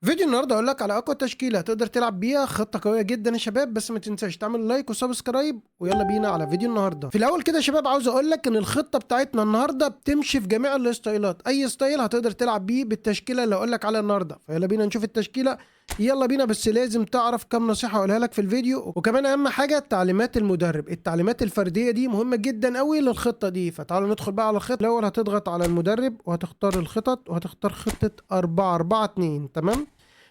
فيديو النهارده اقول لك على اقوى تشكيله تقدر تلعب بيها، خطه قوية جدا يا شباب. بس ما تنساش تعمل like و subscribe، ويلا بينا على فيديو النهارده. في الاول كده يا شباب عاوز اقول لك ان الخطة بتاعتنا النهارده بتمشي في جميع الستايلات، اي style هتقدر تلعب بيه بالتشكيله اللي اقول لك عليها النهارده. فيلا بينا نشوف التشكيله، يلا بينا. بس لازم تعرف كم نصيحة اقولها لك في الفيديو، وكمان اهم حاجة تعليمات المدرب، التعليمات الفردية دي مهمة جدا قوي للخطه دي. فتعالوا ندخل بقى على الخطة. الاول هتضغط على المدرب وهتختار الخطط وهتختار خطه 4 4 2، تمام؟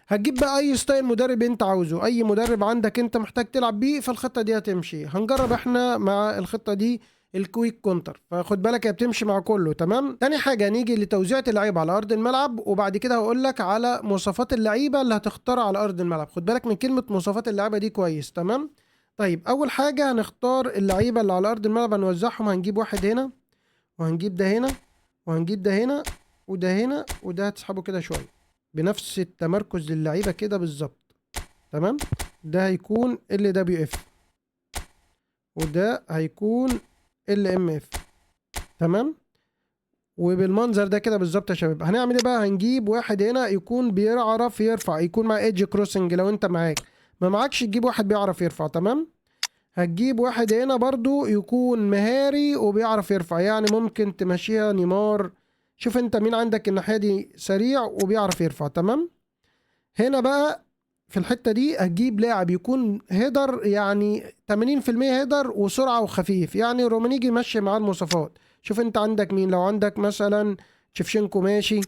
هتجيب بقى اي style مدرب انت عاوزه، اي مدرب عندك انت محتاج تلعب بيه فالخطه دي هتمشي. هنجرب احنا مع الخطة دي ال quick counter، فخد بالك هي بتمشي مع كله، تمام؟ تاني حاجة نيجي لتوزيعة اللعيبة على ارض الملعب، وبعد كده هقول لك على مواصفات اللعيبة اللي هتختارها على ارض الملعب. خد بالك من كلمة مواصفات اللعيبة دي كويس، تمام؟ طيب اول حاجة هنختار اللعيبة اللي على ارض الملعب، هنوزعهم. هنجيب واحد هنا، وهنجيب ده هنا، وهنجيب ده هنا، وده هنا، وده هتسحبه كده شوية بنفس التمركز للعيبة كده بالظبط، تمام؟ ده هيكون LWF، وده هيكون LMF، تمام؟ وبالمنظر ده كده بالظبط يا شباب. هنعمل ايه بقى؟ هنجيب واحد هنا يكون بيعرف يرفع، يكون مع edge crossing لو انت معاك، ما معكش تجيب واحد بيعرف يرفع، تمام؟ هتجيب واحد هنا برضو يكون مهاري وبيعرف يرفع، يعني ممكن تمشيها نيمار، شوف انت مين عندك الناحية دي سريع وبيعرف يرفع، تمام؟ هنا بقى في الحتة دي هتجيب لاعب يكون header، يعني 80% header وسرعة وخفيف، يعني رومانيجي يمشي معاه المواصفات. شوف انت عندك مين، لو عندك مثلا شفشنكو ماشي،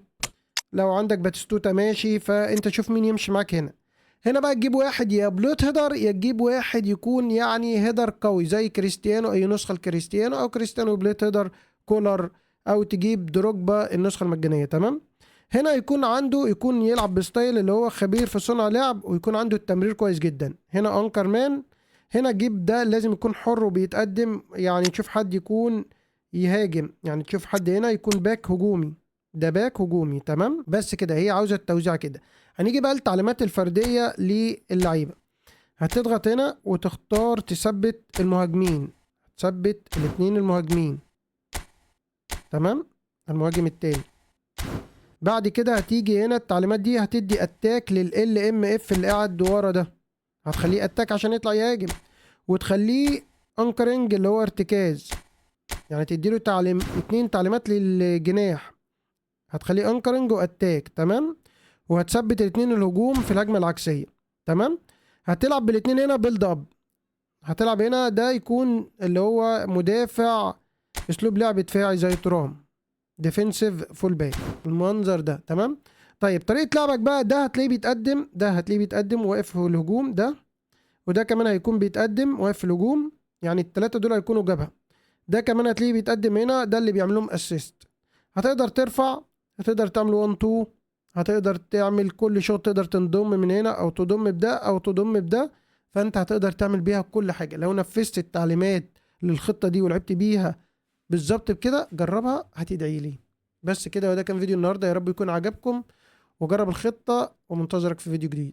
لو عندك باتستوتا ماشي، فانت شوف مين يمشي معاك هنا. هنا بقى تجيب واحد يا block header، يا تجيب واحد يكون يعني header قوي زي كريستيانو، اي نسخة لكريستيانو، او كريستيانو block header كولر، او تجيب دروجبا النسخة المجانية، تمام؟ هنا يكون عنده، يكون يلعب ب style اللي هو خبير في صنع لعب، ويكون عنده التمرير كويس جدا. هنا anchor man، هنا تجيب ده لازم يكون حر وبيتقدم، يعني تشوف حد يكون يهاجم، يعني تشوف حد هنا يكون back هجومي، ده back هجومي، تمام؟ بس كده هي عاوزة التوزيع كده. هنيجي بقى للتعليمات الفردية للعيبة. هتضغط هنا وتختار تثبت المهاجمين، تثبت الاتنين المهاجمين، تمام؟ المهاجم التاني. بعد كده هتيجي هنا التعليمات دي هتدي attack لل LMF اللي قاعد ورا ده، هتخليه attack عشان يطلع يهاجم، وتخليه anchoring اللي هو ارتكاز، يعني تديله تعليم اتنين تعليمات للجناح، هتخليه anchoring و attack، تمام؟ وهتثبت الاتنين الهجوم في الهجمة العكسية، تمام؟ هتلعب بالاتنين هنا build up، هتلعب هنا ده يكون اللي هو مدافع اسلوب لعب دفاعي زي ترام، defensive full back المنظر ده، تمام؟ طيب طريقة لعبك بقى، ده هتلاقيه بيتقدم، ده هتلاقيه بيتقدم واقف في الهجوم ده، وده كمان هيكون بيتقدم واقف في الهجوم، يعني التلاتة دول هيكونوا جبهة. ده كمان هتلاقيه بيتقدم هنا، ده اللي بيعمل لهم assist. هتقدر ترفع، هتقدر تعمل 1 2، هتقدر تعمل كل شوط، تقدر تنضم من هنا او تضم بده او تضم بده، فانت هتقدر تعمل بيها كل حاجة لو نفذت التعليمات للخطة دي ولعبت بيها بالظبط بكده. جربها هتدعي لي. بس كده، وده كان فيديو النهارده، يا رب يكون عجبكم، وجرب الخطة، ومنتظرك في فيديو جديد.